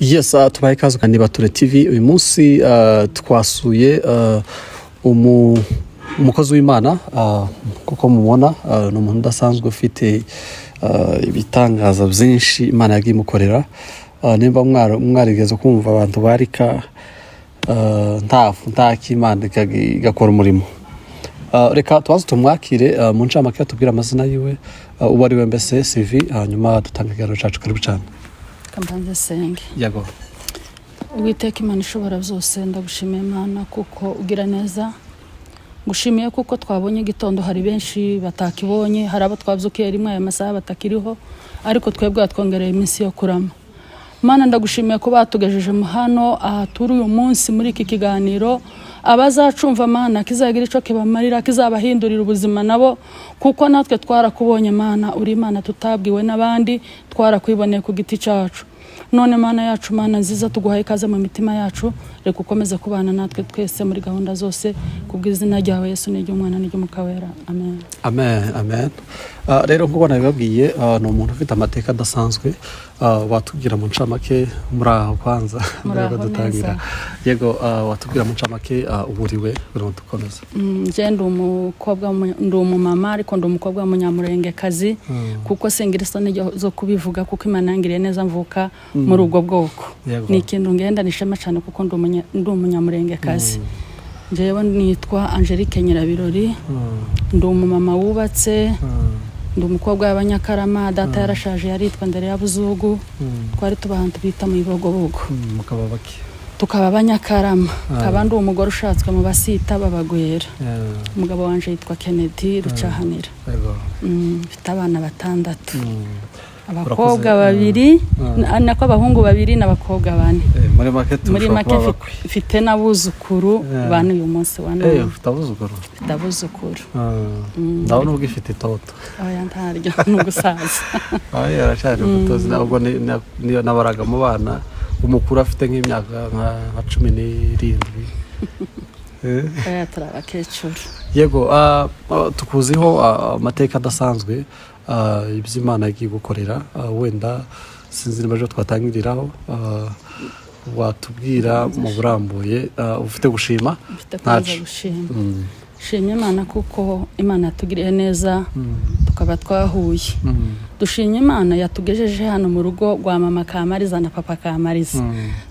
Yes, tubaye ikaze kandi Bature TV. Uyu munsi twasuye umukozi w'Imana, kuko mubona ni umuntu udasanzwe ufite ibitangaza byinshi Imana yagiye imukorera. Nimba mwarigeze kumva abantu barika nta Imana igakora umurimo. Reka tubaze tumwakire mu ncamake, tubwire amazina yiwe, uwo ari we, mbese CV, hanyuma dutanga ikiganiro cyacu. Karibu cyane. Kambanze senge. Yego. Uwiteka Imana ishobora byose, ndagushimiye Imana kuko ugira neza. Ngushimiye kuko twabonye igitondo, hari benshi batakibonye, hari abo twabyukiye rimwe aya masaha batakiriho, ariko twebwe watwongereye iminsi yo kurama. Mana, ndagushimiye ko batugejeje mu hano aha turi uyu munsi muri iki kiganiro. Abazacumva, Mana, kizagira icyo kibamarira, kizabahindurira ubuzima nabo, kuko natwe twarakubonye. Mana, uri Imana tutabwiwe n'abandi, twarakwiboneye ku giti cyacu. None Mana yacu, Mana nziza, tuguhaye ikaze mu mitima yacu. Reka ukomeze kubana natwe twese muri gahunda zose, kubw'izina ryawe Yesu, n'iry'Umwana, n'iry'Umwuka Wera, amen. Amen, amen. Rero nk'uko nabibabwiye, ni umuntu ufite amateka adasanzwe. Watubwira mu ncamake, muri aho kwanza mbere yuko Muraho dutangira? neza. Yego, watubwira mu ncamake uburiwe kugira ngo dukomeze. Nje ndi umukobwa ndi umumama, ariko ndi umukobwa w'Umunyamurengekazi, kuko singira isoni zo kubivuga, kuko Imana yangiriye neza mvuka muri ubwo bwoko. Ni ikintu ngenda nishema cyane kuko ndi Umunyamurengekazi. Njyewe nitwa Angelique Nyirabirori, ndi umumama wubatse, ndi umukobwa w'Abanyakarama. Data yarashaje, yaritwa Ndere ya Buzugu. Twari tuba ahantu bita mu Ibogobogo. Mukaba bake? Tukaba Abanyakarama. Nkaba ndi umugore ushatswe mu Basita b'Abagwera. Umugabo wanje yitwa Kennedy Rucahanira. Mfite abana batandatu, abakobwa Urakoze. babiri, nako abahungu babiri n'abakobwa bane. Muri make Muri turushaho make kuba bakwe. Mfite n'abuzukuru bane uyu munsi wa none. Ufite abuzukuru? Mfite abuzukuru. Ndabona ubwo ifite itoto. Oya, ntaryo, ni ugusaza. Oya, aracyari muto. Ntabwo niyo nabaraga mu bana, umukuru afite nk'imyaka nka 17. Oya, turi abakecuru. Yego, tukuziho amateka adasanzwe, ibyo Imana yagiye gukorera. Wenda sinzi niba ejo twatangiriraho, watubwira mu burambuye. Ufite gushima? Mfite kubanza Ntacu. gushima. Shimye Imana kuko Imana yatugiriye neza tukaba twahuye. Dushimye Imana yatugejeje hano mu rugo rwa mama Kamariza na papa Kamariza.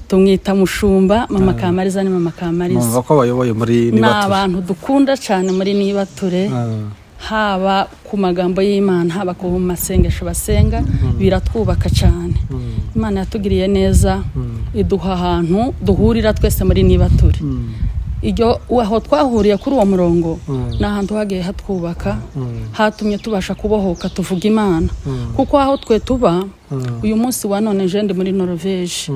Tumwita mushumba mama Kamariza, ni mama Kamariza. Numva ko bayoboye muri Ni Nibature. abantu dukunda cyane muri Nibature, haba ku magambo y'Imana, haba ku masengesho basenga, biratwubaka cyane. Imana yatugiriye neza iduha ahantu duhurira twese muri Nibature. Iryo aho twahuriye kuri uwo murongo ni ahantu hagiye hatwubaka, hatumye tubasha kubohoka, tuvuga Imana, kuko aho twe tuba uyu munsi wa none, je ndi muri Norvege,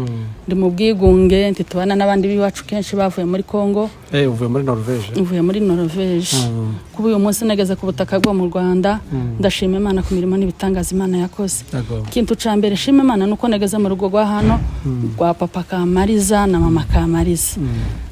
ndi mu bwigunge, ntitubana n'abandi b'iwacu kenshi bavuye muri Congo. Uvuye muri Norvege? Mvuye muri Norvege. Kuba uyu munsi nageze ku butaka bwo mu Rwanda, ndashima Imana ku mirimo n'ibitangaza Imana yakoze. Ikintu cya mbere shima Imana ni uko nageze mu rugo rwa hano rwa papa Kamariza na mama Kamariza,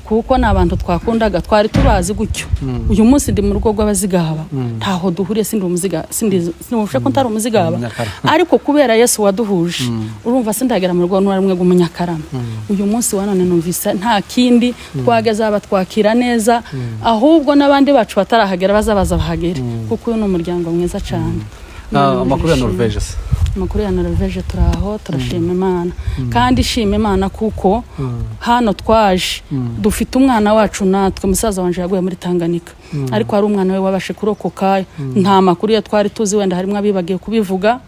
kuko ni abantu twakundaga, twari tubazi gutyo. Uyu munsi ndi mu rugo rw'Abazigaba, ntaho duhuriye, sindi umuziga, sindi sinubushe ko ntari Umuzigaba. Umunyakarama. Ariko kubera Yesu waduhuje, urumva sindagera mu rugo n'umwe rw'Umunyakarama. Uyu munsi wa none numvise nta kindi twageze, aba twakira neza, ahubwo n'abandi bacu batarahagera bazabaza bahagere, kuko uyu ni umuryango mwiza cyane. Amakuru ya Norvege se? Amakuru ya Norvege, turaho, turashima Imana. Kandi shima Imana kuko hano twaje dufite umwana wacu natwe. Musaza wanje yaguye muri Tanganyika, ariko hari umwana we wabashe kurokoka. Nta makuru ye twari tuzi, wenda harimo abibagiye kubivuga.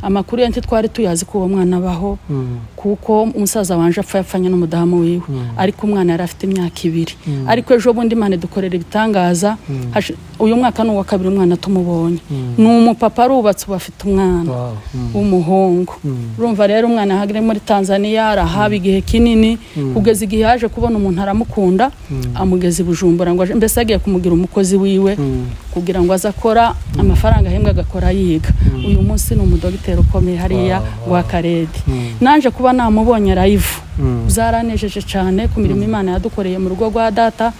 Amakuru ye ntitwari tuyazi ko uwo mwana abaho, kuko umusaza wanje apfa yapfanye n'umudamu wiwe, ariko umwana yari afite imyaka 2. Ariko ejo bundi Imana idukorera ibitangaza. Uyu mwaka ni uwa kabiri umwana tumubonye. Ni umupapa, arubatse ubu, afite umwana w'umuhungu. Urumva rero umwana ahagire muri Tanzania, arahaba igihe kinini, kugeza igihe yaje kubona umuntu aramukunda, amugeza i Bujumbura, ngo mbese agiye kumugira umukozi wiwe kugira ngo aze akora amafaranga ahembwa, agakora yiga. Uyu munsi ni umudogiteri ukomeye hariya wa Karedi. Nanje kuba namubonye live. Byaranejeje cyane ku mirimo Imana yadukoreye mu rugo rwa data.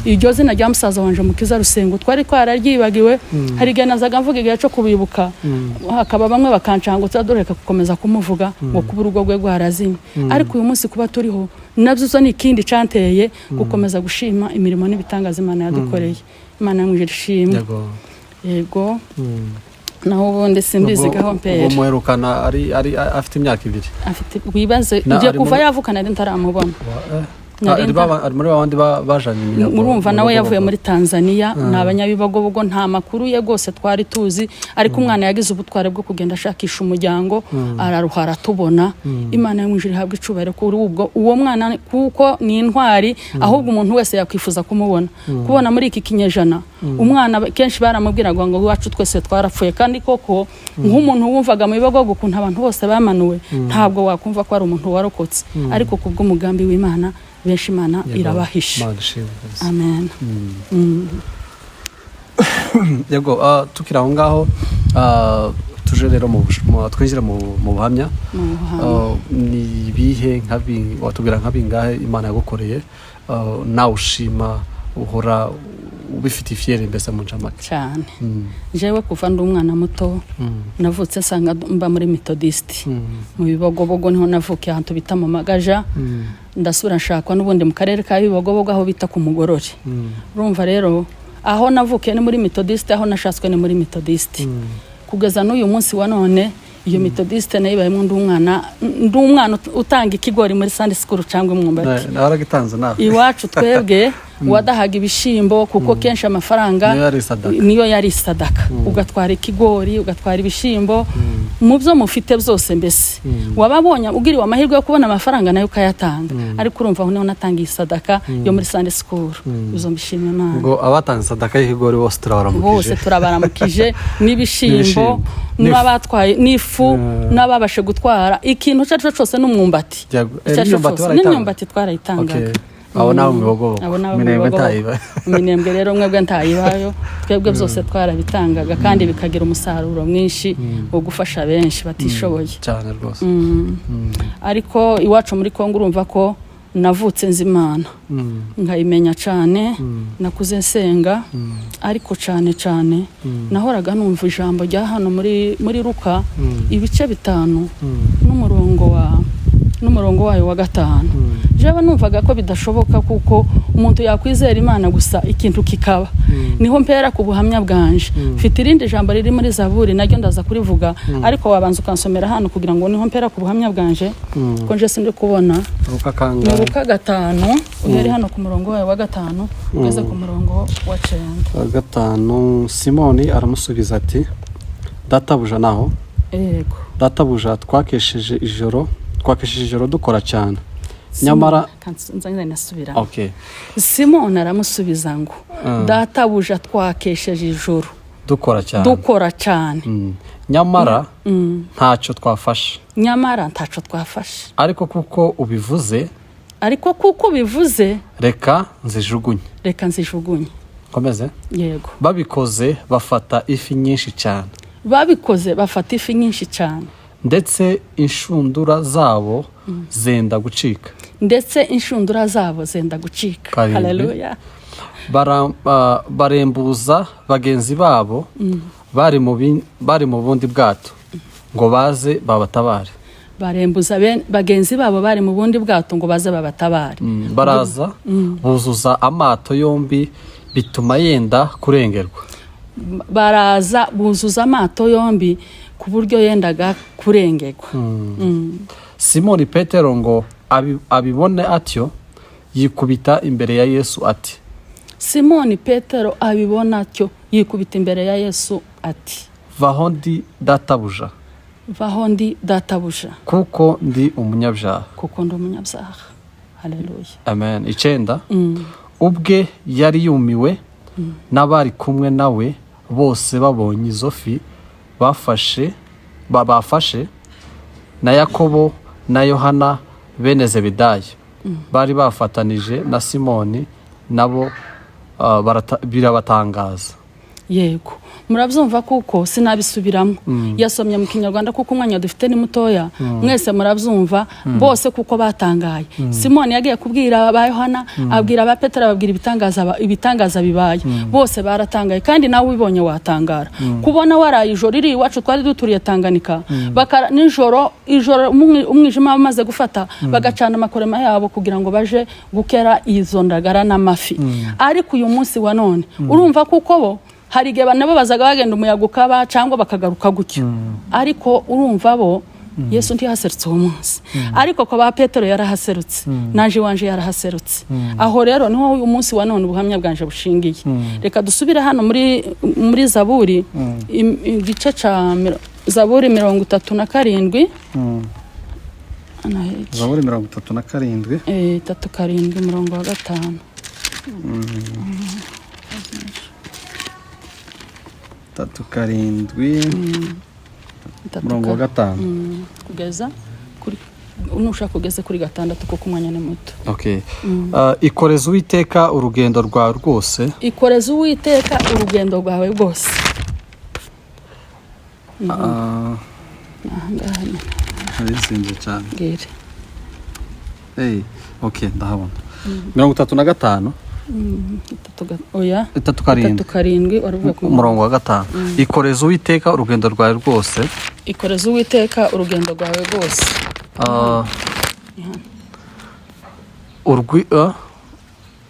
Iryo zina rya musaza wanje Mukiza Rusengo twari twararyibagiwe. Hari igihe nazaga mvuga igihe cyo kubibuka, hakaba bamwe bakancangutsa, doreka gukomeza kumuvuga ngo kuba urugo rwe rwarazimye. Ariko uyu munsi kuba turiho nabyo zo ni ikindi cyanteye gukomeza gushima imirimo n'ibitangaza Imana yadukoreye. Imana yamwije ishimwe. Yego. Yego. Naho ubundi simbizigaho. Ubwo Mpera muherukana ari afite imyaka 2. Afite, wibaze, Na ugiye ari kuva yavuka nari ntaramubona. Ah, ari muri babandi bajanye iminyago Urumva mu nawe rugo yavuye rwabo. muri Tanzania, ni abanyabibogobogo, nta makuru ye rwose twari tuzi. Ariko umwana yagize ubutwari bwo kugenda ashakisha umuryango, araruha aratubona. Imana yo mu ijuru ihabwa icubahiro kuri ubwo uwo mwana, kuko ni intwari. Ahubwo umuntu wese yakwifuza kumubona, kubona muri iki kinyejana umwana. Kenshi baramubwiraga ngo iwacu twese twarapfuye, kandi koko nk'umuntu wumvaga mu bibogobogo ukuntu abantu bose bamanuwe, ntabwo wakumva ko ari umuntu warokotse. Ariko kubw'umugambi w'Imana, benshi Imana irabahisha. Imana ishimwe kabisa. Amen. Yego, tukiri aho ngaho, tuje rero twinjire mu buhamya. Mu buhamya. Ni ibihe watubwira nka bingahe Imana yagukoreye, nawe ushima, uhora ubifitiye fierté, mbese mu ncamake? Cyane. Jewe kuva ndi umwana muto, navutse nsanga mba muri Methodiste mu Bibogobogo, niho navukiye, ahantu bita mu Magaja. Ndasubira nshakwa n'ubundi mu karere ka Bibogobogo, aho bita ku Mugorore. Urumva rero, aho navukiye ni muri Methodiste, aho nashatswe ni muri Methodiste. Kugeza n'uyu munsi wa none iyo Methodiste nayo ibayemo. Ndi umwana utanga ikigori muri Sunday school cyangwa umwumbati. Naragitanze nawe. Iwacu twebwe wadahaga ibishimbo, kuko kenshi amafaranga Niyo yari sadaka. Niyo yari sadaka. Ugatwara ikigori, ugatwara ibishimbo, mu byo mufite byose. Mbese waba abonye ugiriwe amahirwe yo kubona amafaranga, nayo ukayatanga. Ariko urumva, aho niho natangiye isadaka yo muri Sunday school. Izo mbishima Imana. Ngo abatanze sadaka y'ikigori bose turabaramukije. Bose turabaramukije, n'ibishimbo, N'ibishimbo. n'abatwaye n'ifu, n'ababashe gutwara ikintu icyo ari cyo cyose, n'umwumbati. Icyo ari cyo N'imyumbati cyose. barayitanga? N'imyumbati twarayitangaga. Okay. Abo nabo mu Bibogobogo. Abo nabo mu Minembwe Bibogobogo. ntayiba. Minembwe rero mwebwe ntayibayo, twebwe byose twarabitangaga kandi bikagira umusaruro mwinshi wo gufasha benshi batishoboye. Cyane rwose. Ariko iwacu muri Kongo, urumva ko navutse nzi Imana, nkayimenya cyane, nakuze nsenga. Ariko cyane cyane nahoraga numva ijambo rya hano muri Luka ibice 5 n'umurongo wayo wa 5. Jewe numvaga ko bidashoboka, kuko umuntu yakwizera Imana gusa ikintu kikaba. Niho mpera ku buhamya bwanje. Mfite irindi jambo riri muri Zaburi, naryo ndaza kurivuga, ariko wabanza ukansomera hano kugira ngo niho mpera ku buhamya bwanje, ko nje sindi kubona. Luka Ni kangahe? Luka 5, uhere hano ku murongo wawe wa 5 ugeze ku murongo wa 9. Wa 5. Simoni aramusubiza ati: "Databuja," naho? Yego. "Databuja, twakesheje ijoro dukora cyane, nyamara" Nzanye nasubira. Okay. Simoni aramusubiza ngo: "Databuja, twakesheje ijoro dukora cyane, dukora cyane, Nyamara ntacyo twafashe. Nyamara ntaco twafashe. Ariko kuko ubivuze, Ariko kuko ubivuze, reka nzijugunye." Reka nzijugunye. Komeze. Yego. Babikoze bafata ifi nyinshi cyane. Babikoze bafata ifi nyinshi cyane. Ndetse inshundura zabo zenda gucika. Ndetse inshundura zabo zenda gucika. 7. Haleluya. Barembuza bagenzi babo bari mu bundi bwato ngo baze babatabare. Barembuza bagenzi babo bari mu bundi bwato ngo baze babatabare. Baraza buzuza amato yombi, bituma yenda kurengerwa. Baraza buzuza amato yombi ku buryo yendaga kurengerwa. Simoni Petero ngo abibone atyo, yikubita imbere ya Yesu ati: Simoni Petero abibona atyo, yikubita imbere ya Yesu ati: "Vaho ndi, databuja, "Vaho ndi, databuja, kuko ndi umunyabyaha." Kuko ndi umunyabyaha." Haleluya. Amen. 9. Ubwe yari yumiwe, n'abari kumwe nawe bose babonye izo fi bafashe, na Yakobo na Yohana bene Zebedayo bari bafatanije na Simoni, nabo birabatangaza. Yego, murabyumva kuko sinabisubiramo. Yasomye mu Kinyarwanda kuko umwanya dufite ni mutoya. Mwese murabyumva bose kuko batangaye. Simoni yagiye kubwira ba Yohana, abwira ba Petero, ababwira ibitangaza bibaye. Bose baratangaye, kandi nawe ubibonye watangara kubona waraye ijoro iri iwacu. Twari duturiye Tanganika, nijoro ijoro umwijima bamaze gufata, bagacana amakorema yabo kugira ngo baje gukera izo ndagara n'amafi. Ariko uyu munsi wa none urumva kuko bo hari igihe nabo bazaga bagenda, umuyaga ukaba cyangwa bakagaruka gutyo. Ariko urumva bo Yesu ntiyahaserutse uwo munsi, ariko ko ba Petero yarahaserutse, naje iwanje yarahaserutse. Aho rero niho uyu munsi wa none ubuhamya bwanje bushingiye. Reka dusubire hano muri Zaburi, igice ca Zaburi 37. Hano heki. Zaburi 37. 37, umurongo wa 5. 37, Itatu umurongo wa 5. Kugeza kuri, nushaka kugeze kuri 6 kuko umwanya ni muto. Okay. Ikoreza Uwiteka urugendo rwawe rwose. Ikoreza Uwiteka urugendo rwawe rwose. Ahangaha ni Narizinze cyane. Mbwire. Hey, okay, ndahabona 35. Itatu oya. Itatu karindwi. 37 wari uvuye ku Umurongo wa 5, ikoreza Uwiteka urugendo rwawe rwose. Ikoreza Uwiteka urugendo rwawe rwose.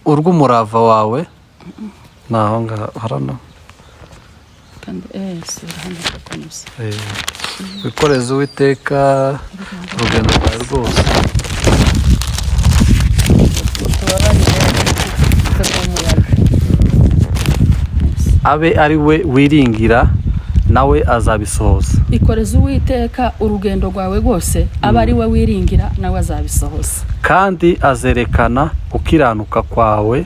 Urw'umurava wawe ni aho ngaho harano. Kandi sura hano gakomeza. Wikoreze Uwiteka urugendo rwawe rwose. Tubabarire umuyaga. Abe ari we wiringira, nawe azabisohoza. Ikoreza Uwiteka urugendo rwawe rwose, abe ari we wiringira, nawe azabisohoza. Kandi azerekana gukiranuka kwawe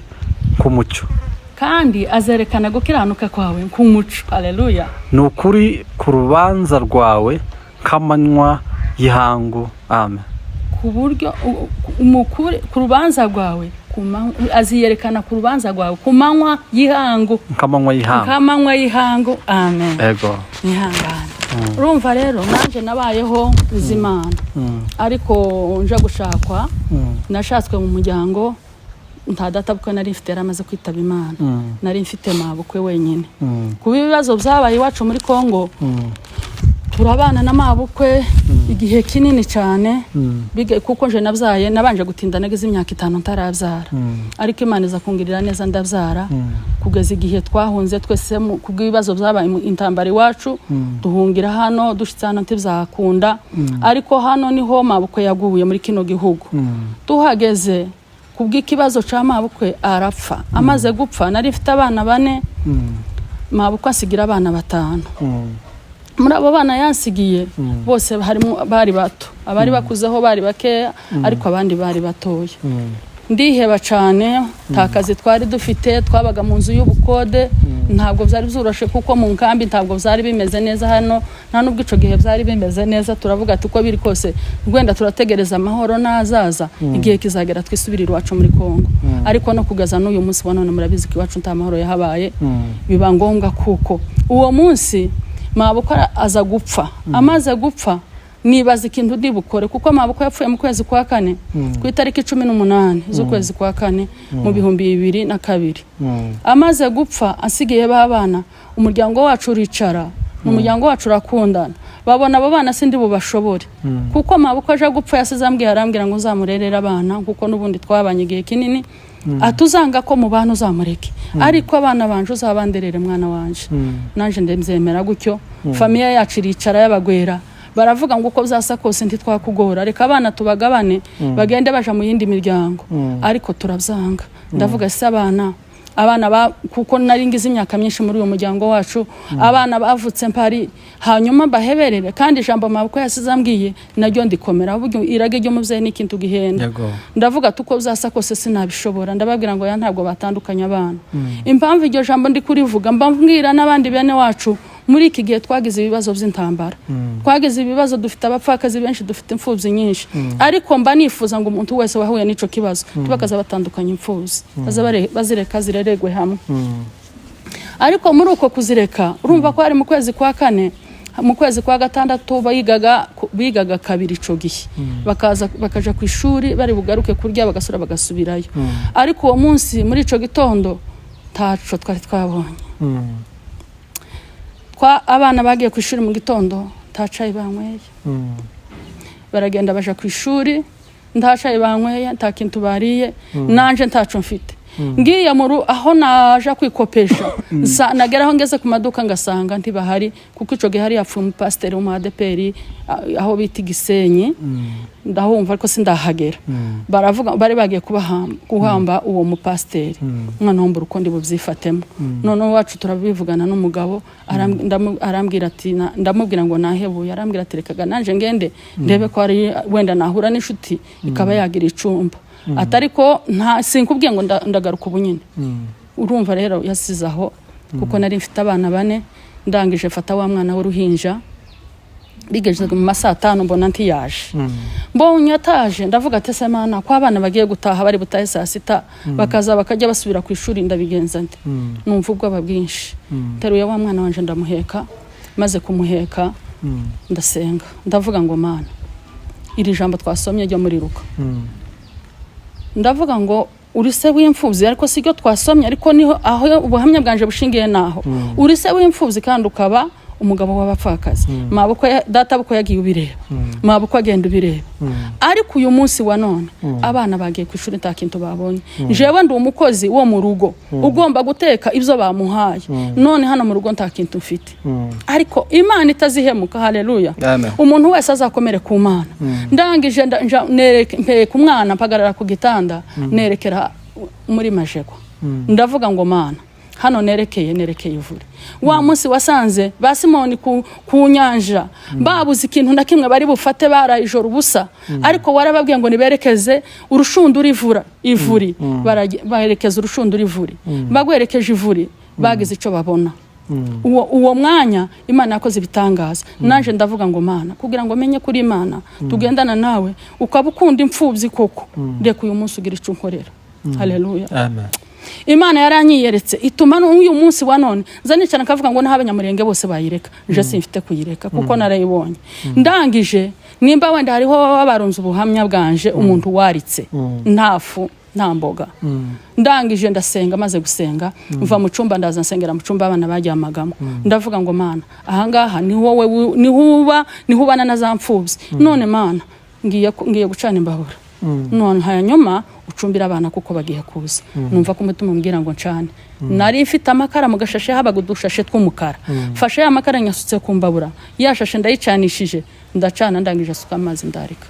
k'umucyo. Kandi azerekana gukiranuka kwawe nk'umuco. Aleluya. Ni ukuri ku rubanza rwawe nk'amanywa y'ihangu. Amen. Ku buryo ku rubanza rwawe aziyerekana ku rubanza rwawe ku manywa y'ihangu. Nk'amanywa y'ihangu. Nk'amanywa y'ihangu. Amen. Ego. Nihangane. Urumva rero nanjye nabayeho nzi Imana, ariko nje gushakwa, nashatswe mu muryango nta data bukwe nari mfite, yari amaze kwitaba Imana. Nari mfite mabukwe wenyine. Kuba ibibazo byabaye iwacu muri Kongo, turabana na mabukwe igihe kinini cyane. Kuko nje nabyaye nabanje gutinda, nageze imyaka 5 ntarabyara, ariko Imana iza kungirira neza ndabyara, kugeza igihe twahunze twese kubw'ibibazo byabaye mu intambara iwacu, duhungira hano. Dushitse hano ntibyakunda, ariko hano niho mabukwe yaguye muri kino gihugu. Tuhageze kubw'ikibazo ca mabukwe arapfa. Amaze gupfa nari mfite abana bane, mabukwe asigira abana batanu. Muri abo bana yansigiye bose harimo bari bato, abari bakuzeho bari bakeya, ariko abandi bari batoya. Ndiheba cyane, nta kazi twari dufite, twabaga mu nzu y'ubukode. Ntabwo byari byoroshe kuko mu nkambi ntabwo byari bimeze neza hano, nta nubwo icyo gihe byari bimeze neza. Turavuga ati uko biri kose wenda turategereza amahoro n'azaza, igihe kizagera twisubirire iwacu muri Kongo. Ariko no kugeza n'uyu munsi wa none murabizi ko iwacu nta mahoro yahabaye. Biba ngombwa kuko uwo munsi mabukwe aza gupfa. Amaze gupfa nibaza ikintu ndi bukore, kuko mabukwe yapfuye mu kwezi kwa kane, ku itariki 18 z'ukwezi kwa kane mu 2002. Amaze gupfa asigaye b'abana, umuryango wacu uricara, umuryango wacu urakundana, babona abo bana sindi bubashobore, kuko mabukwe aje gupfa yasize ambwiye, arambwira ngo uzamurerere abana, kuko n'ubundi twabanye igihe kinini, atuzanga ko mu bana uzamureke, ariko abana banje uzabanderere mwana wanje. Nanje ndemzemera gutyo. Famille yacu iricara y'abagwera, baravuga ngo uko byasa kose ntitwakugora, reka abana tubagabane bagende baja mu yindi miryango. Ariko turabyanga. Ndavuga se abana kuko nari ngize imyaka myinshi muri uyu muryango wacu, abana bavutse mpari, hanyuma baheberere. Kandi ijambo mabukwe yasize ambwiye naryo ndikomera. Burya irage ry'umubyeyi ni ikintu gihenda. Ndavuga ati uko byasa kose sinabishobora. Ndababwira ngo ya ntabwo batandukanye abana. Impamvu iryo jambo ndi kurivuga, mba mbwira n'abandi bene wacu, muri iki gihe twagize ibibazo by'intambara, twagize ibibazo, dufite abapfakazi benshi, dufite imfubyi nyinshi. Ariko mba nifuza ngo umuntu wese wahuye n'ico kibazo tubakaza batandukanye imfubyi, bazireka zireregwe hamwe. Ariko muri uko kuzireka, urumva ko hari mu kwezi kwa kane, mu kwezi kwa gatandatu bigaga kabiri ico gihe, bakaza bakaja ku ishuri, bari bugaruke kurya, bagasura, bagasubirayo. Ariko uwo munsi muri ico gitondo ntaco twari twabonye. Abana bagiye ku ishuri mu gitondo nta cayi banyweye. Baragenda baja ku ishuri nta cayi banyweye, nta kintu bariye, nanje ntaco mfite. Ngiye mu aho naja kwikopesha, nagera aho ngeze ku maduka ngasanga ntibahari, kuko ico gihe hari yapfuye umupasiteri w'umu ADEPR aho bita Igisenyi, ndahumva ariko sindahagera. Baravuga bari bagiye guhamba uwo mupasiteri. Noneho mbura uko ndi bubyifatemo. Noneho iwacu turabivugana n'umugabo, arambwira ati ndamubwira ngo nahebuye. Arambwira ati: "Rekaga nanje ngende ndebe ko ari wenda nahura n'inshuti ikaba yagira icumba." Atari ko nta sinkubwiye ngo ndagaruka ubu nyine. Urumva rero yasize aho, kuko nari mfite abana bane. Ndangije mfata wa mwana w'uruhinja, bigeze mu ma 5:00 mbona ntiyaje. Mbonye ataje, ndavuga ati: "Ese Mana, ko abana bagiye gutaha, bari butahe saa 6, bakaza bakajya basubira ku ishuri, ndabigenza nte?" Numva ubwoba bwinshi. Nteruye wa mwana wanje ndamuheka. Maze kumuheka ndasenga, ndavuga ngo: "Mana, iri jambo twasomye ryo muri Luka, ndavuga ngo uri se w'imfubyi, ariko si ryo twasomye, ariko niho aho ubuhamya bwanje bushingiye, naho uri se w'imfubyi kandi ukaba umugabo w'abapfakazi. Mabukwe data bukwe yagiye ubireba, mabukwe agenda ubireba, ariko uyu munsi wa none abana bagiye ku ishuri nta kintu babonye. Jewe ndi umukozi wo mu rugo ugomba guteka ibyo bamuhaye, none hano mu rugo nta kintu mfite." Ariko Imana itazihemuka, haleluya! Amen. Umuntu wese azakomere ku Mana. Ndangije mpeka umwana, mpagarara ku gitanda, nerekera muri Majegwa, ndavuga ngo: "Mana, hano nerekeye ivure. Wa munsi wasanze ba Simoni ku nyanja babuze ikintu na kimwe bari bufate, baraye ijoro ubusa, ariko warababwiye ngo niberekeze urushundura ivura ivuri. Baherekeza urushundura ivuri, bagwerekeje ivuri bagize icyo babona." Uwo mwanya Imana yakoze ibitangaza. Naje ndavuga ngo: "Mana, kugira ngo menye kuri Imana tugendana nawe, ukaba ukunda imfubyi koko, reka uyu munsi ugira icyo unkorera." Haleluya! Amen. Imana yaranyiyeretse, ituma n'uyu munsi wa none nza nicara nkavuga ngo naho Abanyamurenge bose bayireka, nje simfite kuyireka kuko narayibonye. Ndangije, nimba wenda hariho baba barunze ubuhamya bwanje, umuntu waritse nta fu nta mboga. Ndangije ndasenga. Maze gusenga mva mu cyumba, ndaza nsengera mu cyumba abana baryamagamo. Ndavuga ngo: "Mana, ahangaha ni wowe niho uba, niho ubana na za mfubyi. None Mana, ngiye gucana imbabura, none hanyuma ucumbire abana kuko bagiye kuza." Numva ko umutima umbwira ngo ncane. Nari mfite amakara mu gashashe, habaga udushashe tw'umukara. Mfashe ya makara nyasutse ku mbabura, ya shashe ndayicanishije, ndacana. Ndangije asuka amazi, ndarika.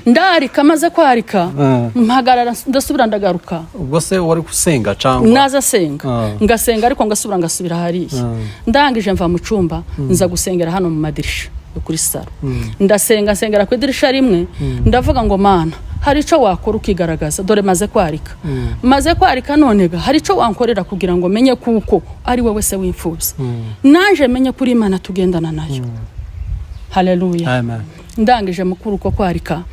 Ndarika, maze kwarika mpagarara, ndasubira ndagaruka. Ubwo se wari gusenga cyangwa? Naza asenga. Ngasenga, ariko ngasubira ngasubira hariya. Ndangije mva mu cyumba, nza gusengera hano mu madirisha yo kuri salo. Ndasenga, nsengera ku idirisha rimwe. Ndavuga ngo: "Mana, hari icyo wakora ukigaragaza. Dore maze kwarika, maze kwarika, none ga hari icyo wankorera kugira ngo menye kuko ari wowe se w'imfubyi, nanje menye kuri Imana tugendana nayo." Haleluya! Amen. Ndangije mukuru uko kwarika,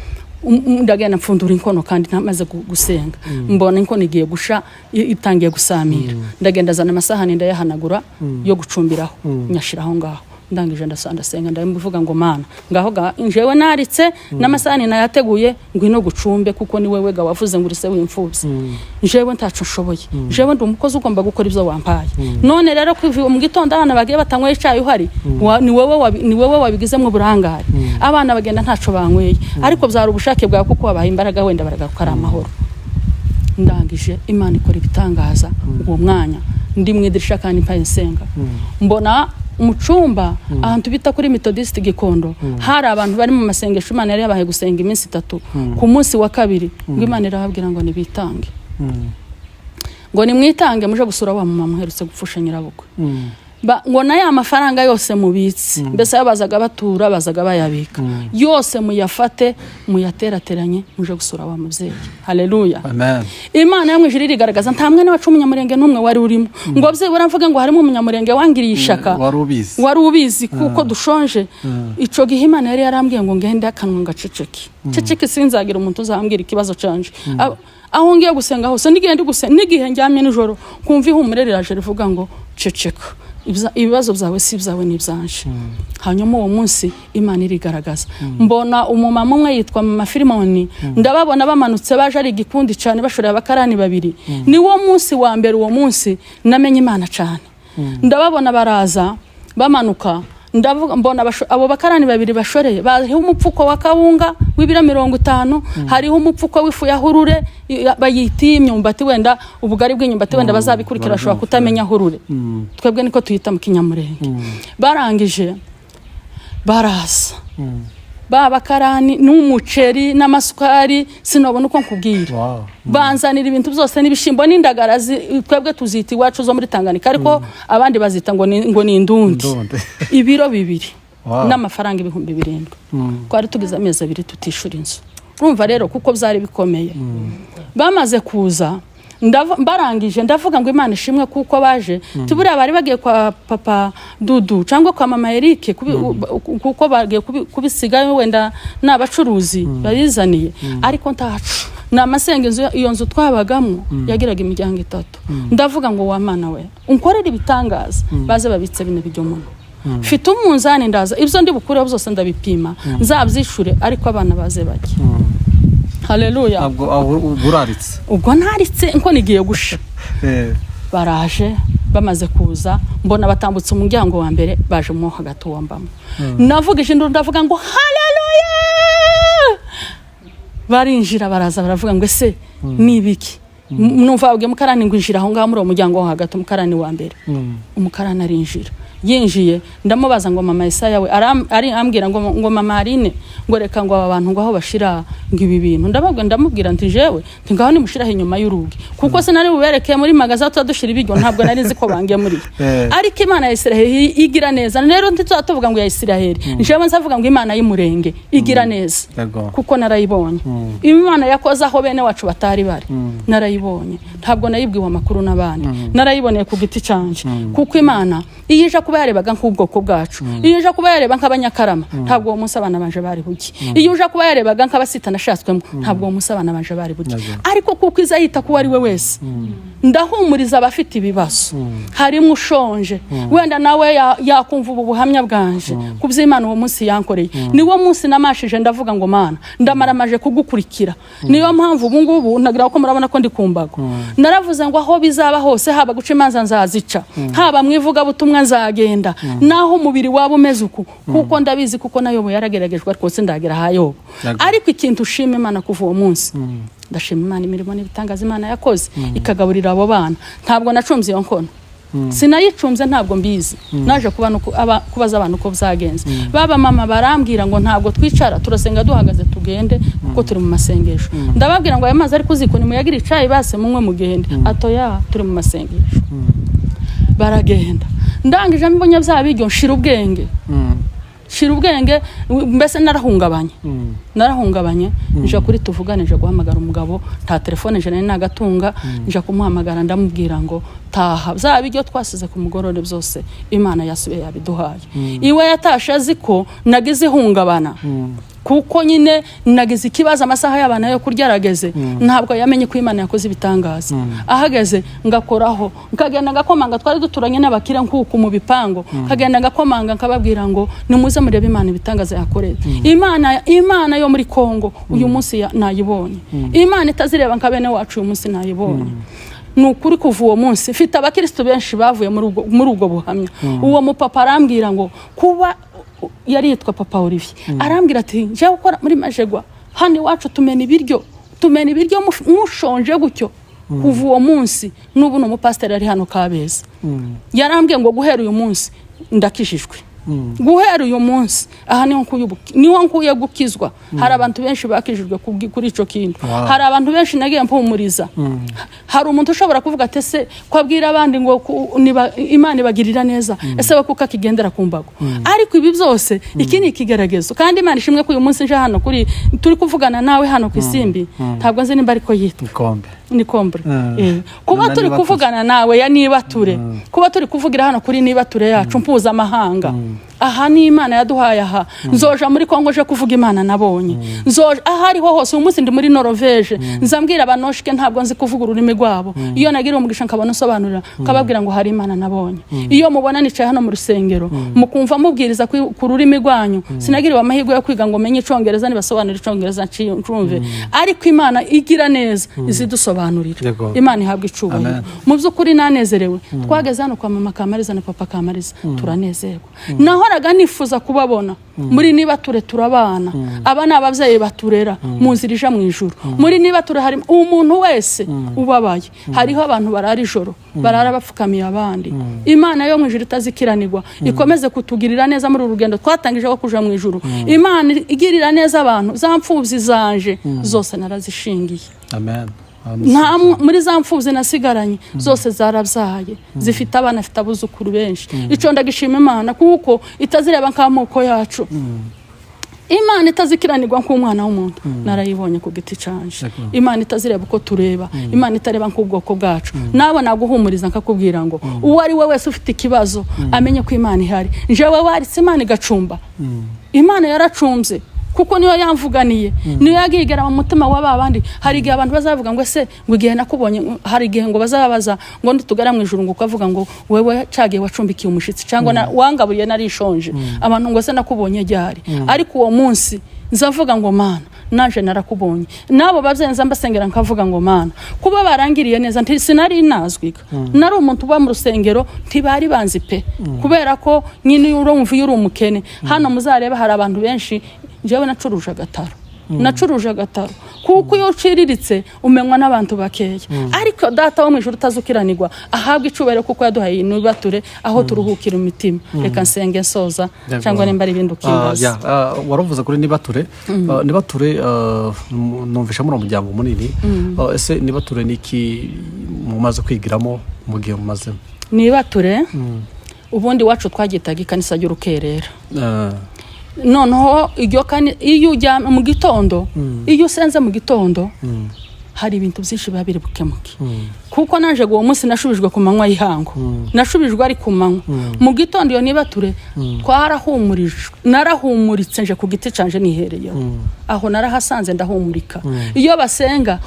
ndagenda mfundura inkono, kandi ntamaze gusenga mbona inkono igiye gusha, itangiye gusamira. Ndagenda azana amasahani, ndayahanagura yo gucumbiraho, nyashira aho ngaho. Ndangije ndasenga, ndavuga ngo: "Mana, ngaho ga njewe naritse n'amasahani nayateguye, ngwino gucumbe, kuko ni wewe ga wavuze ngo uri se w'imfubyi. Njewe ntaco nshoboye, njewe ndi umukozi ugomba gukora ibyo wampaye. None rero kuva mu gitondo abana bagiye batanyweye icyayi uhari, ni wowe wabigizemo uburangare. Abana bagenda ntaco banyweye, ariko byari ubushake bwawe kuko wabaha imbaraga, wenda baragaruka ari amahoro." Ndangije Imana ikora ibitangaza. Uwo mwanya ndi mu idirisha kandi mpaye nsenga, mbona mu cyumba ahantu bita kuri Methodist Gikondo hari abantu bari mu masengesho. Imana yari yabahaye gusenga iminsi 3. Ku munsi wa kabiri ngo Imana irababwira ngo nibitange, ngo nimwitange muje gusura wa mama uherutse gupfusha nyirabukwe. Ngo na ya mafaranga yose mubitse, mbese ayo bazaga batura, bazaga bayabika yose, muyafate muyaterateranye muje gusura wa mubyeyi. Haleluya! Amen. Imana yo mu ijuru irigaragaza. Nta mwene wacu w'Umunyamurenge n'umwe wari urimo ngo byibura mvuge ngo harimo Umunyamurenge wangiriye ishaka. Wari ubizi. Wari ubizi kuko dushonje. Ico gihe Imana yari yarambwiye ngo ngende akanwa ngaceceke ceceke, sinzagira umuntu uzambwira ikibazo canje. Aho ngiye gusenga hose, n'igihe ndi gusenga, n'igihe ndyamye nijoro, kumva ihumure riraje rivuga ngo ceceka. Ibibazo byawe si ibyawe, ni ibyanje. Hanyuma uwo munsi Imana irigaragaza. Mbona umumama umwe yitwa Mama Filimoni, ndababona bamanutse baje ari igikundi cyane, bashoreye abakarani babiri. Niwo munsi wa mbere, uwo munsi namenye Imana cyane. Ndababona baraza bamanuka, ndavuga, mbona abo bakarani babiri bashoreye, bariho umupfuko wa kawunga w'ibiro 50, hariho umupfuko w'ifu ya hurure, bayita iy'imyumbati, wenda ubugari bw'imyumbati, wenda bazabikurikira bashobora kutamenya hurure, twebwe niko tuyita mu Kinyamurenge. Barangije baraza ba bakarani n'umuceri n'amasukari, sinabona uko nkubwira. Banzanira ibintu byose n'ibishimbo n'indagara, twebwe tuzita iwacu zo muri Tanganyika, ariko abandi bazita ngo ni indundi. Indundi. Ibiro 2 n'amafaranga 7000. Twari tugize amezi 2 tutishura inzu. Urumva rero kuko byari bikomeye. Bamaze kuza, barangije ndavuga ngo Imana ishimwe kuko baje. Tuburiya bari bagiye kwa papa Dudu cyangwa kwa mama Eric, kuko bagiye kubisigayo, wenda ni abacuruzi babizaniye, ariko ntacu ni amasenga. Inzu, iyo nzu twabagamo yagiraga imiryango itatu. Ndavuga ngo wa Mana we, unkorere ibitangaza, baze babitse bino bijyo muno. Mfite umunzani, ndaza ibyo ndi bukureho byose ndabipima, nzabyishure, ariko abana baze bajye. Haleluya! Ntabwo aho buraritse? Ubwo ntaritse nko nigiye gusha. Baraje, bamaze kuza mbona batambutse umuryango wa mbere, baje mo hagati uwo mbamo. Navugije induru, ndavuga ngo haleluya! Barinjira, baraza, baravuga ngo ese ni ibiki? Numva babwiye umukarani ngo injira aho ngaho muri uwo muryango wo hagati, umukarani wa mbere. Umukarani arinjira. Yinjiye ndamubaza ngo mama Isaya we ambwira ngo mama Aline, ngo reka, ngo aba bantu ngo aho bashira ngo ibi bintu. Ndababwira, ndamubwira nti jewe nti ngaho nimushiraho inyuma y'urugi, kuko sinari bubereke muri magaza tuba dushira ibiryo, ntabwo nari nzi ko bangemuriye. Ariko Imana ya Isiraheli igira neza. Rero ntituzaba tuvuga ngo ya Isiraheli, jewe nzavuga ngo Imana y'Umurenge igira neza, kuko narayibonye. Imana yakoze aho bene wacu batari bari, narayibonye. Ntabwo nayibwiwe amakuru n'abandi, narayiboneye ku giti canje, kuko Imana iyo ije kuba yarebaga nk'ubwoko bwacu, iyo ije kuba yareba nk'Abanyakarama, ntabwo uwo munsi abana banje bari buke. Iyo uje kuba yarebaga nk'abasita nashatswemo, ntabwo uwo munsi abana banje bari buke. Ariko kuko iza yita kuwo ari we wese, ndahumuriza abafite ibibazo, harimo ushonje, wenda nawe yakumva ubu buhamya bwanje ku by'Imana uwo munsi yankoreye. Niwo munsi namashije, ndavuga ngo Mana, ndamaramaje kugukurikira. Niyo mpamvu ubu ngubu ntagira ko murabona ko ndi ku mbago. Naravuze ngo aho bizaba hose, haba guca imanza nzazica, haba mu ivugabutumwa nzagenda, naho umubiri waba umeze uku, kuko ndabizi, kuko nayobo yarageragejwe, ariko sindagera ahayobo. Ariko ikintu ushima Imana kuva uwo munsi, ndashima Imana imirimo n'ibitangaza Imana yakoze, ikagaburira abo bana. Ntabwo nacumbye iyo nkono, sinayicumbye, ntabwo mbizi. Naje kuba kubaza abantu uko byagenze, baba mama barambwira ngo ntabwo twicara, turasenga duhagaze, tugende kuko turi mu masengesho. Ndababwira ngo aya mazi ari kuziko nimuyagire icayi base munywe mugende. Atoya, turi mu masengesho. Baragenda. Ndangije mbonye bya biryo, nshira ubwenge, shira ubwenge, mbese narahungabanye, narahungabanye. Nja kuri tuvugane, nja guhamagara umugabo, nta telefone nje nari nagatunga. Nja kumuhamagara, ndamubwira ngo taha, bya biryo twasize ku mugorore byose Imana yasubiye yabiduhaye. Iwe yatashe azi ko nagize ihungabana, kuko nyine nagize ikibazo, amasaha y'abana yo kurya arageze. Ntabwo yamenye ko Imana yakoze ibitangaza. Ahageze ngakoraho, nkagenda ngakomanga, twari duturanye n'abakire nkuku mu bipango, nkagenda ngakomanga, nkababwira ngo nimuze murebe Imana ibitangaza yakoreye. Imana yo muri Kongo uyu munsi nayibonye. Imana itazireba nka bene wacu uyu munsi nayibonye. Ni ukuri, kuva uwo munsi mfite abakirisitu benshi bavuye muri ubwo buhamya. Uwo mupapa arambwira ngo kuba yari yitwa papa Olivier, arambwira ati njya gukora muri Majegwa hano iwacu tumena ibiryo, tumena ibiryo mushonje gutyo. Kuva uwo munsi n'ubu ni umupasiteri ari hano Kabeza. Yarambwiye ngo guhera uyu munsi ndakijijwe. Guhera uyu munsi aha niho nkuye niho nkuye gukizwa. Hari abantu benshi bakijijwe kuri ico kintu. Hari abantu benshi nagiye mpumuriza. Hari umuntu ushobora kuvuga ati: "Ese ko abwira abandi ngo Imana ibagirira neza, ese we kuko akigendera ku mbago?" Ariko ibi byose, iki ni ikigeragezo. Kandi Imana ishimwe ko uyu munsi nje hano kuri turi kuvugana nawe hano ku Isimbi. Ntabwo nzi nimba ariko yitwa. Ikombe. Ni kombre. Kuba Na turi Nibature. kuvugana nawe ya Nibature, kuba turi kuvugira hano kuri Nibature yacu mpuzamahanga, aha ni Imana yaduhaye. Aha nzoja muri Kongo je kuvuga Imana nabonye, nzoja aho ariho hose. Uyu munsi ndi muri Norvege, nzambwira abanoshike, ntabwo nzi kuvuga ururimi rwabo. Iyo nagira umugisha nkabona usobanurira, nkababwira ngo hari Imana nabonye. Iyo mubona nicaye hano mu rusengero, mukumva mubwiriza ku rurimi rwanyu, sinagiriwe amahirwe yo kwiga ngo menye Icongereza, nibasobanura Icongereza ncumve, ariko Imana igira neza izidusobanurira. Imana ihabwa icubahiro. Amen. Mu by'ukuri nanezerewe. Twageze hano kwa mama Kamariza na papa Kamariza, turanezerwa. Nahoraga nifuza kubabona muri Nibature. Turabana, aba ni ababyeyi baturera mu nzira ija mu ijuru. Muri Nibature hari umuntu wese ubabaye, hariho abantu barara ijoro, barara bapfukamiye abandi. Imana yo mu ijuru itazikiranirwa ikomeze kutugirira neza muri uru rugendo twatangije rwo kuja mu ijuru. Imana igirira neza abantu. Za mfubyi zanje zose narazishingiye. Amen. Nta muri za mfubyi nasigaranye zose zarabyaye, zifite abana, afite abuzukuru benshi. Icyo ndagishima Imana, kuko itazireba nk'amoko yacu. Imana itazikiranirwa nk'umwana w'umuntu, narayibonye ku giti canje. Imana itazireba uko tureba, Imana itareba nk'ubwoko bwacu. Nawe naguhumuriza nkakubwira ngo uwo ari we wese ufite ikibazo amenye ko Imana ihari. Njyewe waritse, Imana igacumba. Imana yaracumbye kuko niyo yamvuganiye, niyo yagiye igera mu mutima wa ba bandi. Hari igihe abantu bazavuga ngo: "Ese ngo igihe nakubonye?" Hari igihe ngo bazabaza ngo nditugara mu ijuru, ngo ukavuga ngo wewe cagiye wacumbikiye umushitsi, cyangwa wangaburiye narishonje. Abantu ngo: "Ese nakubonye ryari?" Ariko uwo munsi nzavuga ngo: "Mana, naje narakubonye." N'abo babyeyi nza mbasengera, nkavuga ngo: "Mana, kuba barangiriye neza." Nti sinari nazwiga, nari umuntu uba mu rusengero, ntibari banzi pe, kubera ko nyine urumva iyo uri umukene. Hano muzarebe, hari abantu benshi. Njyewe nacuruje agataro, nacuruje agataro, kuko iyo uciriritse umenywa n'abantu bakeya. Ariko Data wo mu ijuru utazukiranirwa ahabwa icubahiro, kuko yaduhaye iyi Nibature aho turuhukira imitima. Reka nsenge nsoza, cyangwa nimba ari ibindi ukimbaza. Waravuze kuri Nibature. Nibature, numvisha muri umuryango munini. Ese Nibature ni iki mumaze kwigiramo mu gihe mumazemo? Nibature ubundi iwacu twagitaga ikanisa ry'urukerera. Noneho iryo kani, iyo ujya mu gitondo, iyo usenze mu gitondo, hari ibintu byinshi biba biri bukemuke. Kuko naje uwo munsi nashubijwe ku manywa y'ihangu, nashubijwe ari ku manywa mu gitondo. Iyo Nibature twarahumurijwe, narahumuritse nje ku giti canje nihereyeho. Aho narahasanze ndahumurika. Iyo basenga,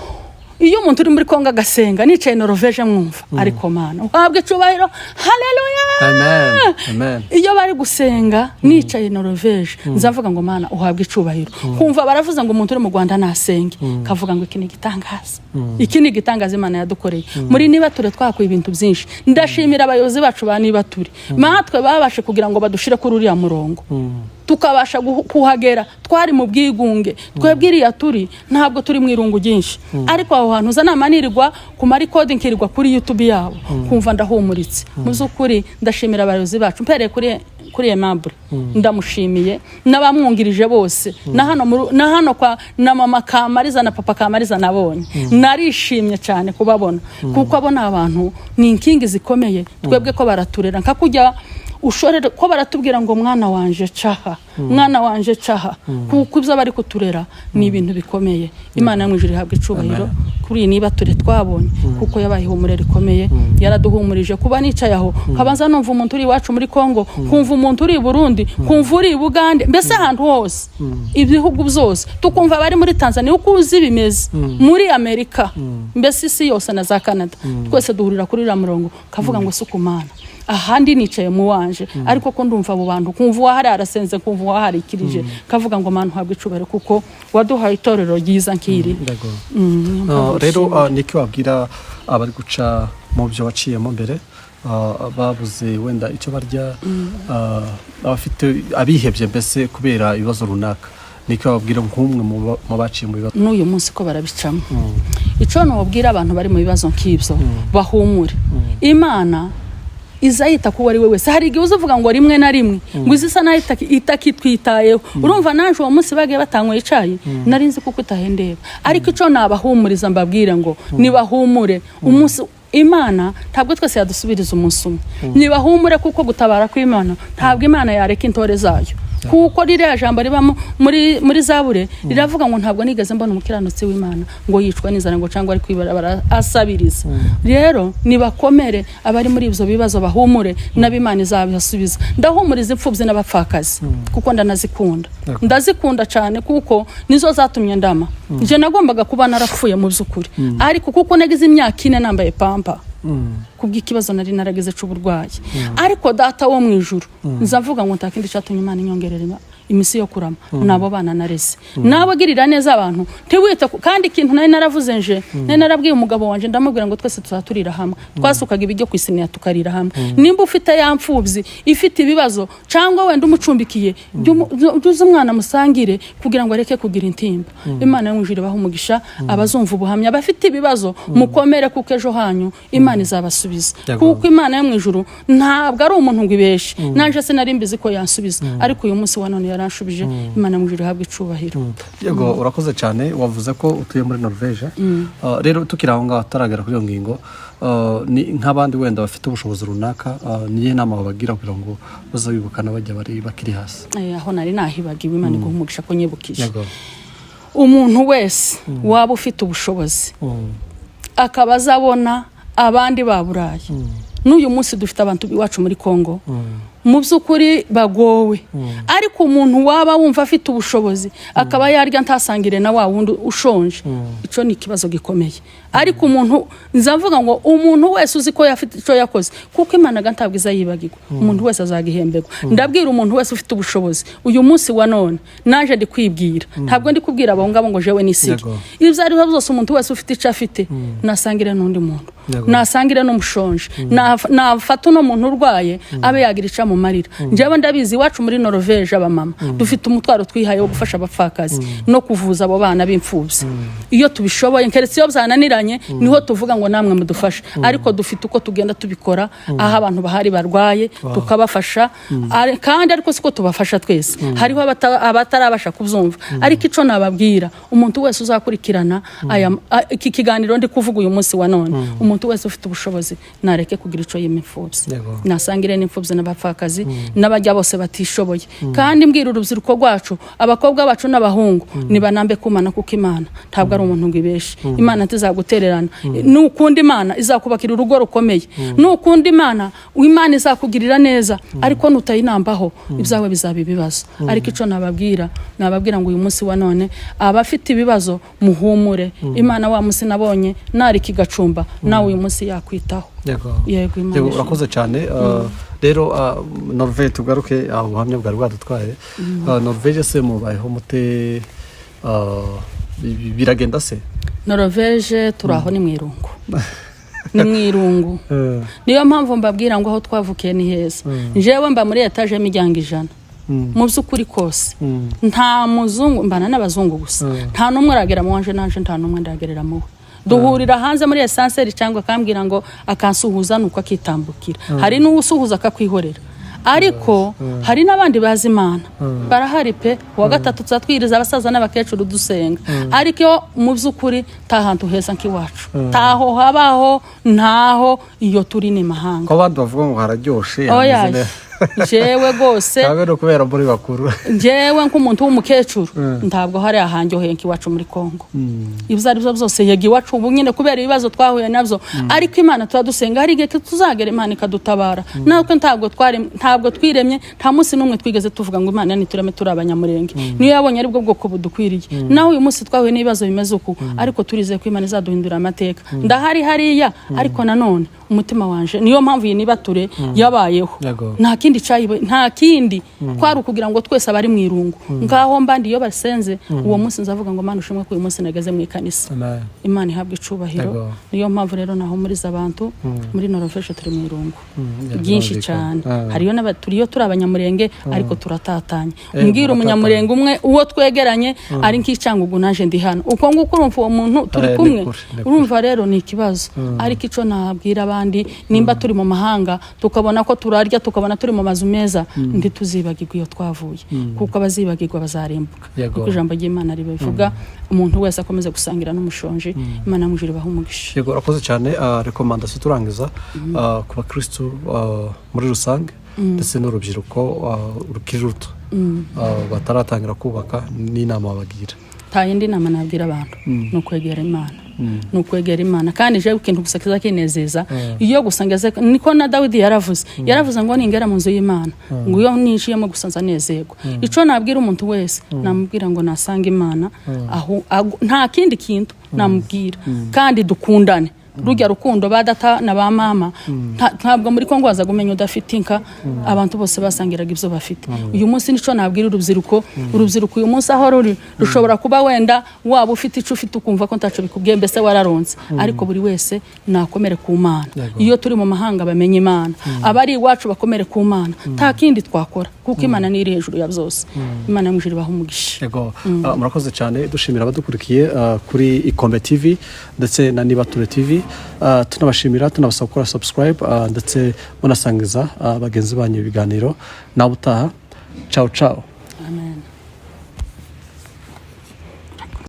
iyo umuntu uri muri Kongo agasenga nicaye Norvege mwumva, ariko Mana uhabwe icubahiro, haleluya! Amen, amen. Iyo bari gusenga nicaye Norvege, nzavuga ngo: "Mana uhabwe icubahiro." Kumva baravuze ngo umuntu uri mu Rwanda nasenge, kavuga ngo iki ni igitangaza, iki ni igitangaza Imana yadukoreye. Muri Nibature twakuye ibintu byinshi. Ndashimira abayobozi bacu ba Nibature, natwe babashe kugira ngo badushire kuri uriya murongo, tukabasha kuhagera. Twari mu bwigunge twebwe. Iriya turi ntabwo turi mu irungu ryinshi, ariko aho hantu uza nama nirirwa ku marikodi, nkirirwa kuri YouTube yabo, kumva ndahumuritse. Mu by'ukuri ndashimira abayobozi bacu, mpereye kuri Aimable, ndamushimiye, n'abamwungirije bose, na hano na hano kwa na mama Kamariza na papa Kamariza nabonye. Narishimye cyane kubabona, kuko abo ni abantu, ni inkingi zikomeye twebwe, ko baraturera nka kujya ushorere, ko baratubwira ngo: "Mwana wanje caha, mwana wanje caha." Kuko ibyo bari kuturera ni ibintu bikomeye. Imana yo mu ijuru ihabwa icubahiro kuri iyi Nibature twabonye, kuko yabaye ihumure rikomeye, yaraduhumurije. Kuba nicaye aho, nkabanza numva umuntu uri iwacu muri Kongo, kumva umuntu uri i Burundi, kumva uri i Bugande, mbese ahantu hose, ibihugu byose, tukumva abari muri Tanzania uko uzi bimeze, muri Amerika, mbese isi yose na za Canada, twese duhurira kuri uriya murongo, kavuga ngo si ukumana. Ahandi nicaye mu wanje, ariko ko ndumva abo bantu, kumva uwahari arasenze, kumva uwahari ikirije, kavuga ngo: "Mana uhabwe icubahiro kuko waduhaye itorero ryiza nk'iri." Yego. Niyo mpamvu Rero nshimira. Niki wabwira abari guca mu byo waciyemo mbere, babuze wenda icyo barya, abafite abihebye mbese kubera ibibazo runaka, niki wababwira nk'umwe mu baciye mu bibazo? N'uyu munsi ko barabicamo, icyo nubwira abantu bari mu bibazo nk'ibyo, bahumure. Imana Iza yita ku uwo ari we wese. Hari igihe uza uvuga ngo rimwe na rimwe ngo izi isa naho itakitwitayeho. Urumva, naje uwo munsi bagiye batanyweye icayi, nari nzi kuko itahendeba. Ariko ico nabahumuriza, mbabwire ngo nibahumure, umunsi Imana ntabwo twese yadusubiriza umunsi umwe. Nibahumure, kuko gutabara kw'Imana, ntabwo Imana yareka intore zayo, kuko ririya jambo ribamo muri Zabure riravuga ngo ntabwo nigeze mbona umukiranutsi w'Imana ngo yicwa n'inzara, ngo cyangwa ari kwibarabara asabiriza. Rero nibakomere, abari muri ibyo bibazo bahumure, n'ab'Imana izabasubiza. Ndahumuriza imfubyi n'abapfakazi kuko ndanazikunda, ndazikunda cyane, kuko nizo zatumye ndama. Nje nagombaga kuba narapfuye mu by'ukuri, ariko kuko nagize imyaka 4 nambaye pampa kubw'ikibazo nari naragize c'uburwayi. Ariko Data wo mu ijuru, nza mvuga ngo nta kindi cyatumye Imana inyongerera iminsi yo kurama, nabo bana nareze. Nawe girira neza abantu, ntiwite kandi ikintu nari naravuze, nje nari narabwiye umugabo wanje, ndamubwira ngo twese tuzaturira hamwe. Twasukaga ibiryo ku isiniya tukarira hamwe. Nimba ufite ya mfubyi ifite ibibazo, cyangwa wenda umucumbikiye, jya uza umwana musangire kugira ngo areke kugira intimba. Imana yo mu ijuru ibahe umugisha abazumva ubuhamya. Bafite ibibazo, mukomere, kuko ejo hanyu Imana izabasubiza. Kuko Imana yo mu ijuru ntabwo ari umuntu ngo ibeshe. Nanje sinari mbizi ko yansubiza, ariko uyu munsi wa none yaranshubije. Imana mu ijuru ihabwe icubahiro. Yego, urakoze cyane. Wavuze ko utuye muri Norvege. Rero tukiri aho ngaho, tutaragera kuri iyo ngingo, ni nk'abandi wenda bafite ubushobozi runaka, niyo nama babagira kugira ngo bazabibukana bajya bari bakiri hasi? Aho nari nahibagiwe, Imana iguha umugisha ko nyibukije. Umuntu wese waba ufite ubushobozi akaba azabona abandi baburaye, n'uyu munsi dufite abantu iwacu muri Kongo mu by'ukuri bagowe, ariko umuntu waba wumva afite ubushobozi akaba yarya ntasangire na wa wundi ushonje, icyo ni ikibazo gikomeye. Ariko umuntu, nza mvuga ngo umuntu wese uzi ko yafite icyo yakoze, kuko Imana ga ntabwo izayibagirwa, umuntu wese azagihemberwa. Ndabwira umuntu wese ufite ubushobozi uyu munsi wa none, naje ndi kwibwira, ntabwo ndi kubwira abo ngabo ngo jewe nisige. Ibyo ari byo byose, umuntu wese ufite icyo afite nasangire n'undi muntu, nasangire n'umushonje. Nafata uno muntu urwaye abe yagira icyo amumarira. Njyewe ndabizi, iwacu muri Norvege abamama dufite umutwaro twihaye wo gufasha abapfakazi no kuvuza abo bana b'imfubyi iyo tubishoboye. Keretse iyo byananiranye, niho tuvuga ngo namwe mudufashe. Ariko dufite uko tugenda tubikora, aho abantu bahari barwaye tukabafasha. Kandi ariko siko tubafasha twese, hariho abatarabasha kubyumva. Ariko icyo nababwira, umuntu wese uzakurikirana iki kiganiro ndi kuvuga uyu munsi wa none, umuntu wese ufite ubushobozi nareke kugira icyo yima imfubyi, nasangire n'imfubyi n'abapfakazi n'abajya bose batishoboye. Kandi mbwira urubyiruko rwacu, abakobwa bacu n'abahungu, nibanambe kumana, kuko Imana ntabwo ari umuntu ngo ibeshe. Imana ntizagutererana. Nukunda Imana, izakubakira urugo rukomeye. Nukunda Imana, Imana izakugirira neza. Ariko nutayinambaho, ibyawe bizaba ibibazo. Ariko icyo nababwira, nababwira ngo uyu munsi wa none abafite ibibazo muhumure. Imana, wa munsi nabonye narika igacumba, nawe uyu munsi yakwitaho. Yego, Imana ishimwe. Urakoze cyane. Rero Norvege, tugaruke aho ubuhamya bwari bwadutwaye. Norvege se mubayeho mute? Biragenda se? Norvege turi aho, ni mu irungu, ni mu irungu. Niyo mpamvu mbabwira ngo aho twavukiye ni heza. Njyewe mba muri etaje y'imiryango 100. Mu by'ukuri kose, nta muzungu mbana, n'abazungu gusa. Nta n'umwe aragera mu wanje, nanje nta n'umwe ndagerera mu we. Duhurira hanze muri ascenseur, cyangwa akambwira ngo akansuhuza, nuko akitambukira. Hari n'uwusuhuza akakwihorera, ariko hari n'abandi bazi Imana, barahari pe. Uwa gatatu tuzatwiriza abasaza n'abakecuru dusenga. Ariko iyo mu by'ukuri nta hantu heza nk'iwacu, ntaho habaho, ntaho. Iyo turi ni mahanga. Ko abandi bavuga ngo hararyoshe, Oya, hameze neza. Jewe rwose. Cyangwa no kubera muri bakuru? Njyewe nk'umuntu w'umukecuru, ntabwo hari ahanjyoheye nk'iwacu muri Kongo. Ibyo ari byo byose, yego, iwacu ubu nyine kubera ibibazo twahuye nabyo, ariko Imana tuba dusenga, hari igihe tuzagera Imana ikadutabara. Natwe ntabwo twari, ntabwo twiremye, nta munsi n'umwe twigeze tuvuga ngo Imana nitureme turi Abanyamurenge. Niyo yabonye aribwo bwoko budukwiriye. Naho uyu munsi twahuye n'ibibazo bimeze uku, ariko turizeye ko Imana izaduhindura amateka. Ndahari hariya, ariko nanone umutima wanje, niyo mpamvu iyi nibature yabayeho. Nta kindi. kindi cyayibe, nta kindi, kwari ukugira ngo twese abari mu irungu. Ngaho mbandi iyo basenze uwo munsi, nzavuga ngo: "Mana ushimwe ko uyu munsi nageze mu ikanisa." Amen. Imana ihabwa icubahiro. Niyo mpamvu rero nahumuriza abantu, muri Norvège turi mu irungu ryinshi Birumvikana. cyane. Hariyo turiyo turi Abanyamurenge, ariko turatatanye. Mbwira, Muratatanye. Umunyamurenge umwe uwo twegeranye ari nk'icangugu, naje ndi hano uko nguko, urumva uwo muntu turi Ni kumwe? kure, ni kure. Urumva rero ni ikibazo. Ariko icyo nabwira abandi, nimba turi mu mahanga, tukabona ko turarya, tukabona turi mu mazu meza, ntituzibagirwe iyo twavuye, kuko abazibagirwa bazarimbuka. Kuko ijambo ry'Imana ribivuga. Umuntu wese akomeze gusangira n'umushonji. Imana mu ijuru ibahe umugisha. Yego, urakoze cyane. Recommandation turangiza, ku bakristu muri rusange ndetse n'urubyiruko rukiri ruto bataratangira kubaka, n'inama babagira? Nta yindi nama nabwira abantu, ni ukwegera Imana, ni ukwegera Imana. Kandi jewe ikintu gusa kiza kinezeza iyo gusa ngeze, niko na Dawidi yaravuze, yaravuze ngo: "Ningera mu nzu y'Imana," ngo "iyo ninjiyemo gusa nzanezerwa." Ico nabwira umuntu wese, namubwira ngo nasanga Imana aho nta kindi kintu namubwira. Kandi dukundane rujya rukundo ba data na ba mama. Ntabwo muri Kongo waza kumenya udafite inka, abantu bose basangiraga ibyo bafite. Uyu munsi nico nabwira urubyiruko. Urubyiruko uyu munsi aho ruri, rushobora kuba wenda waba ufite icyo ufite, ukumva ko ntaco bikubwiye, mbese wararonse, ariko buri wese nakomere ku Mana. Iyo turi mu mahanga bamenye Imana, abari iwacu bakomere ku Mana. Nta kindi twakora, kuko Imana niyo iri hejuru ya byose. Imana yo mu ijuru ibahe umugisha. Yego, murakoze cyane. Dushimira abadukurikiye kuri Ikombe TV ndetse na Nibature TV. Tunabashimira, tunabasaba gukora subscribe, ndetse munasangiza bagenzi banyu ibiganiro. Nawe utaha. Ciao ciao.